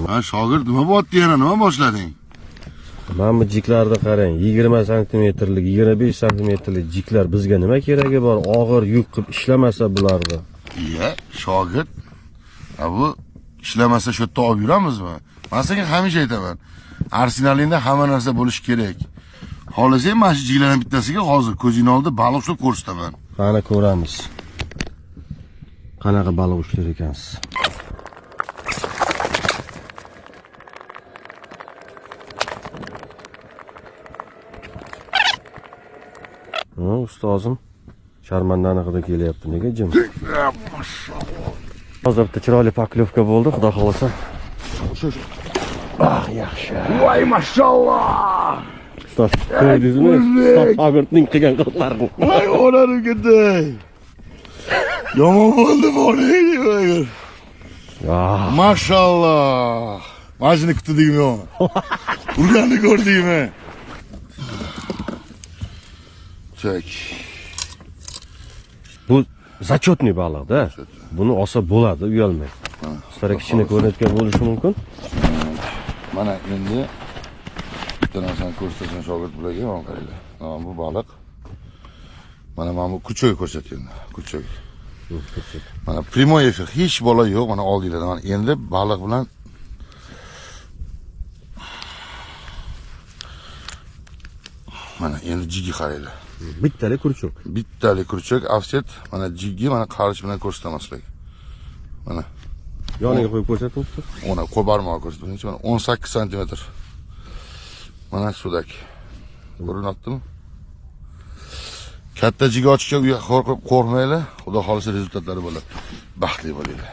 Ha shogird, nima bo'lyapti yana? Nima boshlading? Mana bu jiklarni qarang, 20 santimetrlik, 25 santimetrlik jiklar bizga nima keragi bor? Og'ir yuk qilib ishlamasa bularni. Iya, shogird. Ha bu ishlamasa shu yerda olib yuramizmi? Men senga hamisha aytaman. Arsenalingda hamma narsa bo'lishi kerak. Xohlasang mana shu jiglarning bittasiga hozir ko'zingni oldida baliq ushlab ko'rsataman. Qani ko'ramiz. Qanaqa baliq ushlar ekansiz? Ha, ustozim sharmandani hidi kelyapti. Nega jim? Hozir bitta chiroyli поклёвка bo'ldi, xudo xohlasa. Ah, yaxshi. Voy mashalloh! Ustoz, ko'rdingizmi? Ustoz shogirdning qilgan qiliqlarini. Voy onam ketdi. Yomon bo'ldi boring. Ah, Mashalloh. Mana shuni kutdingmi yo'qmi? Urganni ko'rdingmi? Chek. Bu зачетный baliq-da. Buni olsa bo'ladi, uyalmay. Sizlarga kichkina ko'rinayotgan bo'lishi mumkin. Mana endi bitta narsani ko'rsatasan shogird bularga, mana qaranglar. Mana bu baliq. Mana bu kuchoy ko'rsatyapman. Kuchoy. Mana прямой эфир, hech bola yo'q, mana oldinglarda. Mana endi baliq bilan mana endi jigi qaranglar. Bittalik крючок. Bittalik крючок, офсет, mana jigi, mana qarich bilan ko'rsataman sizlarga. Mana Yoniga qo'yib ko'rsating ustoz. Ona qo'l barmog'i ko'rsatib, mana 18 santimetr. Mana sudak. Ko'rinyaptimi? Katta jigi ochishga qo'rqmanglar. Xudo xolisa результат lari bo'ladi. Baxtli bo'linglar.